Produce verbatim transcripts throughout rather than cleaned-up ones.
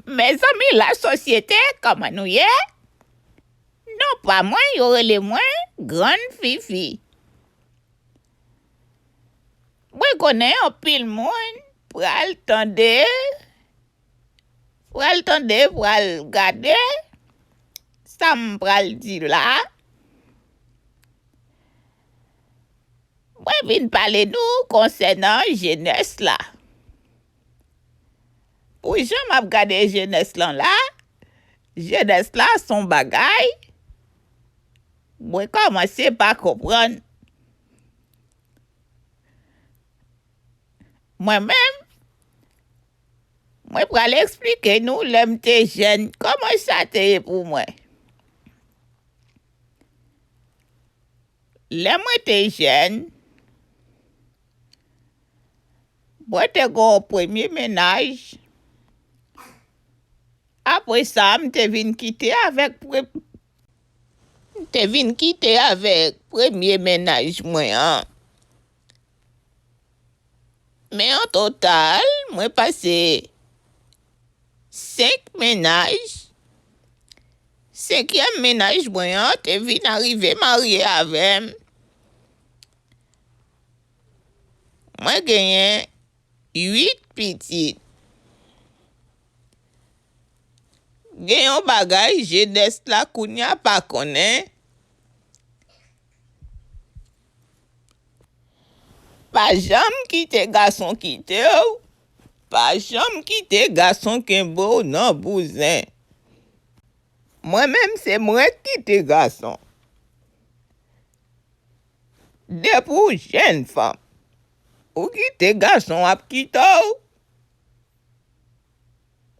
Mezanmi, lasosyete, kòman nou ye? Non pa mwen, yo rele mwen Grann Fifi. Mwen konnen anpil moun pral tande, pral tande, pral gade sa m pral di la. Mwen vin pale nou konsènan jenès la. Pou jan m ap gade jenès lan la, jenès la se yon bagay mwen kòmanse pa konprann. Mwen menm, mwen pral eksplike nou lè m te jèn, kòman sa te ye pou mwen. Lè mwen te jèn, mwen te gen yon premye mennaj. Apre sa, m te vin kite avèk pre-, m te vin kite avèk premye mennaj mwen an. Men an total, mwen pase senk mennaj. Senkyèm mennaj mwen an te vin arive marye avè m. Mwen genyen uit pitit. Gen yon bagay jenès la kounye a pa konnen. Pa janm kite gason kite w. Pa janm kite gason kenbe w nan bouzen. Mwen menm, se mwen k kite gason. Depi w jèn fanm, ou kite gason ap kite w.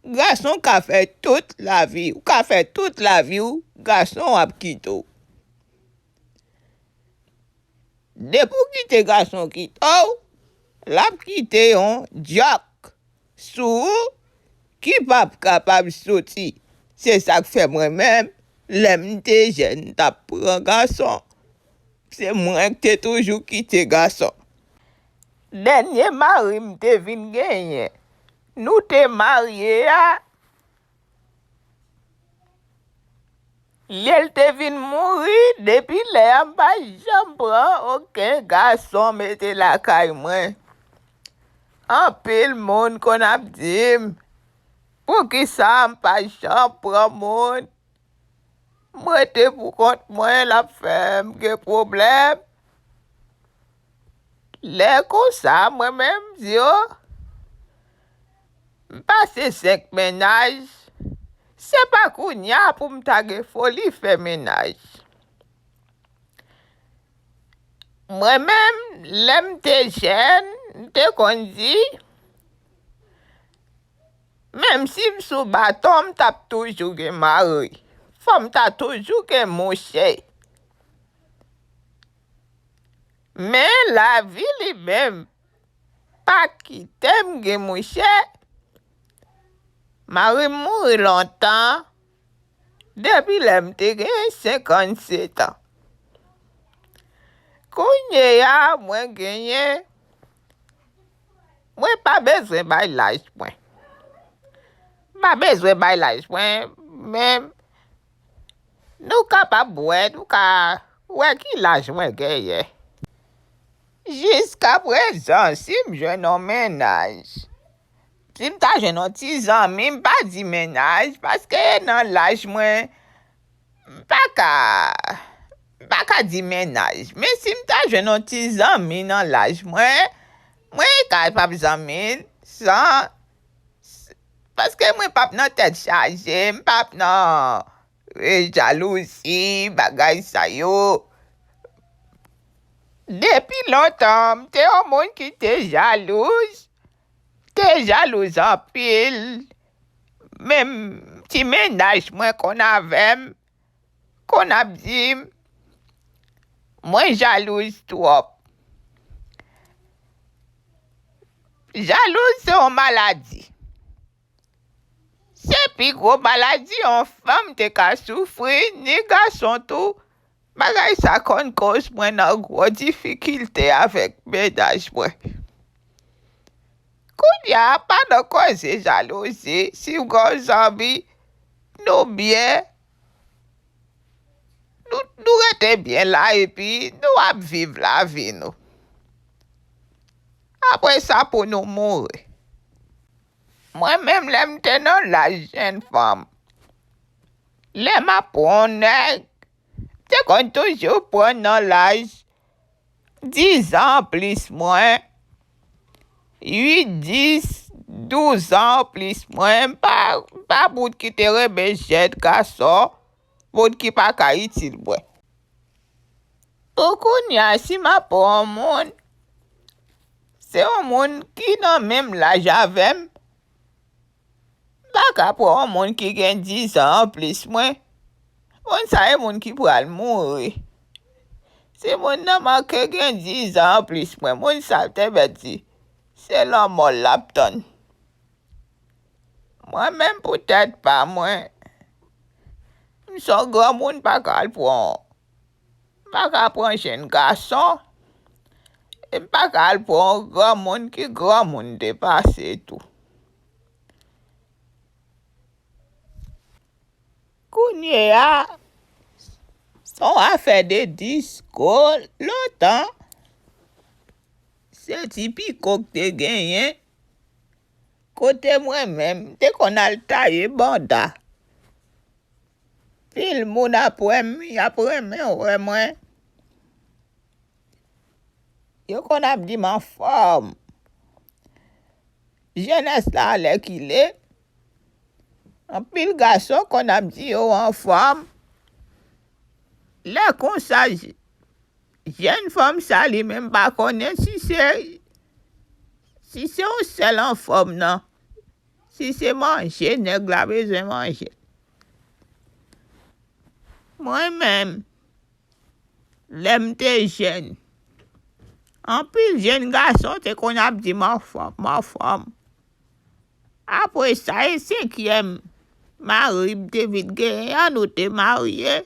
Gason ka fè tout lavi, ou ka fè tout lavi w, gason ap kite w. Depi w kite gason kite w, l ap kite yon djòk sou ou ki p ap kapab soti. Se sa k fè mwen menm, lè m te jèn, m t ap pran gason. Se mwen k te toujou kite gason. Dènye mari m te vin genyen, nou te marye a, lè l te vin mouri, depi lè a m pa janm pran okenn gason mete lakay mwen. Anpil moun konn ap di m, poukisa m pa janm pran moun? M rete pou kont mwen, l ap fè m gen pwoblèm. Lè konsa, mwen menm, m di yo, m pase senk mennaj. Se pa kounye a pou m ta gen foli fè mennaj. Mwen menm, lè m te jèn, m te konn di, menm si m sou baton, m t ap toujou gen mari. Fò m ta toujou gen mouche. Men lavi li menm pa kite m gen mouche. Mari m mouri lontan, depi lè m te gen senkannsèt an. Kounye a, mwen genyen, mwen pa bezwen bay laj mwen. M pa bezwen bay laj mwen, men nou kapab wè, nou ka wè ki laj mwen genyen. Jiskaprezan, si m jwenn yon mennaj, si m ta jwenn yon ti zanmi, m pa di mennaj, paske nan laj mwen, m pa ka, m pa ka di mennaj. Men si m ta jwenn yon ti zanmi nan laj mwen, mwen kapab zanmi l san, paske mwen p ap nan tèt chaje, m p ap nan e, jalouzi, bagay sa yo. Depi lontan, m te yon moun ki te jalouz, te jalouz anpil. Menm ti mennaj mwen konn avè m, konn ap di m, mwen jalouz twòp. Jalouz se yon maladi. Se pi gwo maladi yon fanm te ka soufri, ni gason tou. Bagay sa konn koz mwen nan gwo difikilte avèk mennaj mwen. Kounye a, pa nan koze jalouzi, si w gen yon zanmi, nou byen, nou, nou rete byen la, epi nou ap viv lavi nou. Apre sa, pou nou mouri. Mwen menm, lè m te nan laj jèn fanm, lè m ap pran yon nèg, m te konn toujou pran nan laj diz an plis mwen, uit, dis, douz an plis mwen, m pa, m pa moun ki te renmen jèn gason, moun ki pa ka itil mwen. Pou kounye a, si m ap pran yon moun, se yon moun ki nan menm laj avè m. M pa ka pran yon moun ki gen diz an anplis mwen. Moun sa e moun ki pral mouri. Si moun nan manke gen diz an anplis mwen, moun sa te mèt di, se lanmò l ap tann. Mwen menm, pou tèt pa mwen, m se yon granmoun, m pa ka al pran, m pa ka pran jèn gason, e m pa ka al pran yon granmoun ki granmoun depase tou. Kounye a, se yon afè de disko lontan. Se ti piko k te genyen. Kote mwen menm, m te konn al taye banda. Pil moun ap wè m, y ap renmen wè mwen. Yo konn ap di m anfòm. Jenès la, alèkile, anpil gason konn ap di yo anfòm. Lè konsa, j-, jèn fanm sa, li menm pa konnen si se, si se yon sèl anfòm nan. Si se manje, nèg la bezwen manje. Mwen menm, lè m te jèn, anpil jèn gason te konn ap di m anfòm, anfòm. Apre sa, e senkyèm mari m te vin genyen an, nou te marye,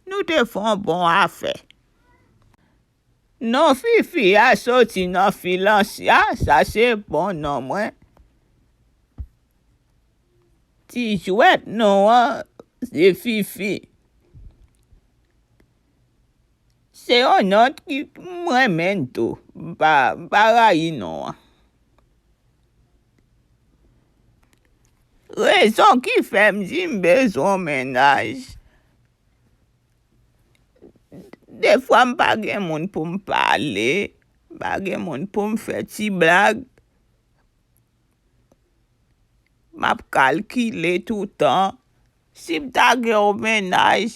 nou te fè yon bon afè. Non Fifi a soti nan Filansya, sa se bon non mwen. Ti jwèt non an se Fifi. Se yon non ki m renmen tou. M pa, m pa rayi non an. Rezon ki fè m di m bezwen yon mennaj, defwa m pa gen moun pou m pale, m pa gen moun pou m fè ti blag. M ap kalkile toutan. Si m ta gen yon mennaj,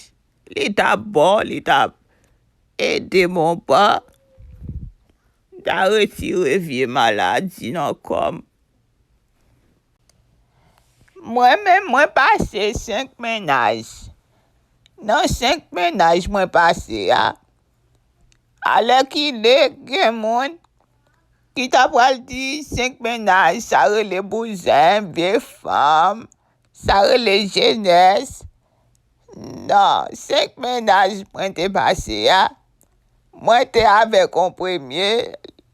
li t ap bon, li t ap ede m yon pa. M ta retire vye maladi nan kò m. Mwen menm, mwen pase senk mennaj. Nan senk mennaj mwen pase a, alèkile gen moun ki ta pral di senk mennaj, sa rele bouzen, vye fanm, sa rele jenès. Non, senk mennaj mwen te pase a, mwen te avèk yon premye,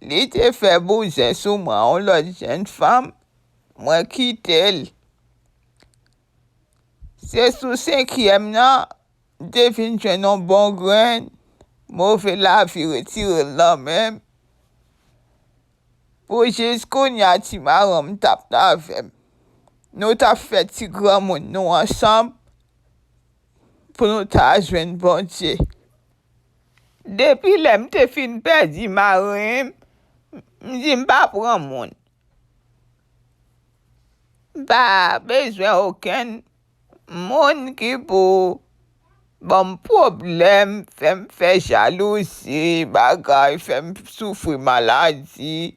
li te fè bouzen sou mwen, yon lòt jèn fanm, mwen kite l. Se sou senkyèm nan, m te vin jwenn yon bon grenn, move lavi retire l nan men m. Pou jis kounye a, ti marenn m t ap nan avè m. Nou t ap fè ti granmoun nou ansanm pou nou ta jwenn Bondye. Depi lè m te fin pèdi marenn m, m di m pa pran moun. M pa bezwen okenn moun ki pou ban m pwoblèm, fè m fè jalouzi, bagay, fè m soufri maladi.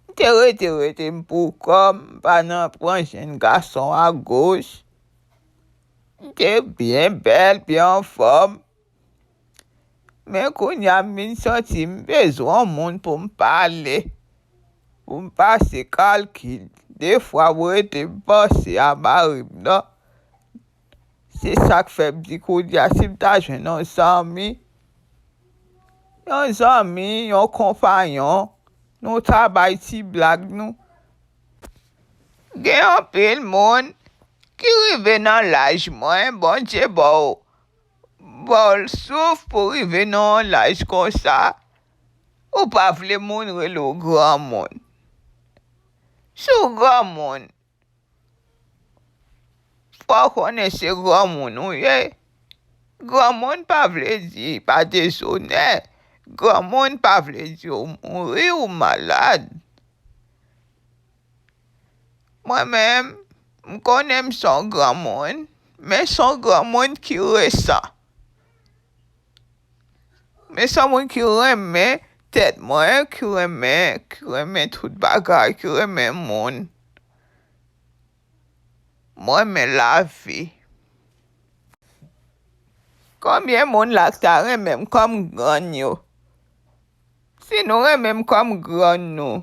M te rete, rete m pou kò m, m pa nan pran jèn gason agoch. M te byen bèl, byen anfòm. Men kounye a m vin santi m bezwen yon moun pou m pale, pou m pase kalkil. Defwa m rete m panse a mari m nan. Se sa k fè m di kounye a si m ta jwenn yon zanmi, yon zanmi, yon konpayon, nou ta bay ti blag nou, Gen anpil moun ki rive nan laj mwen, Bondye ba w, ba w souf pou rive nan yon laj konsa. Ou pa vle moun rele w granmoun. Si w granmoun, fò w konnen se granmoun ou ye. Granmoun pa vle di pa dezonè. Granmoun pa vle di w mouri, ou malad. Mwen menm, m konnen m se yon granmoun, men se yon granmoun ki resan. Men se yon moun ki renmen tèt mwen, ki renmen, ki renmen tout bagay, ki renmen moun. M renmen lavi. Konbyen moun la k ta renmen m kòm grann yo? Si nou renmen m kòm grann nou,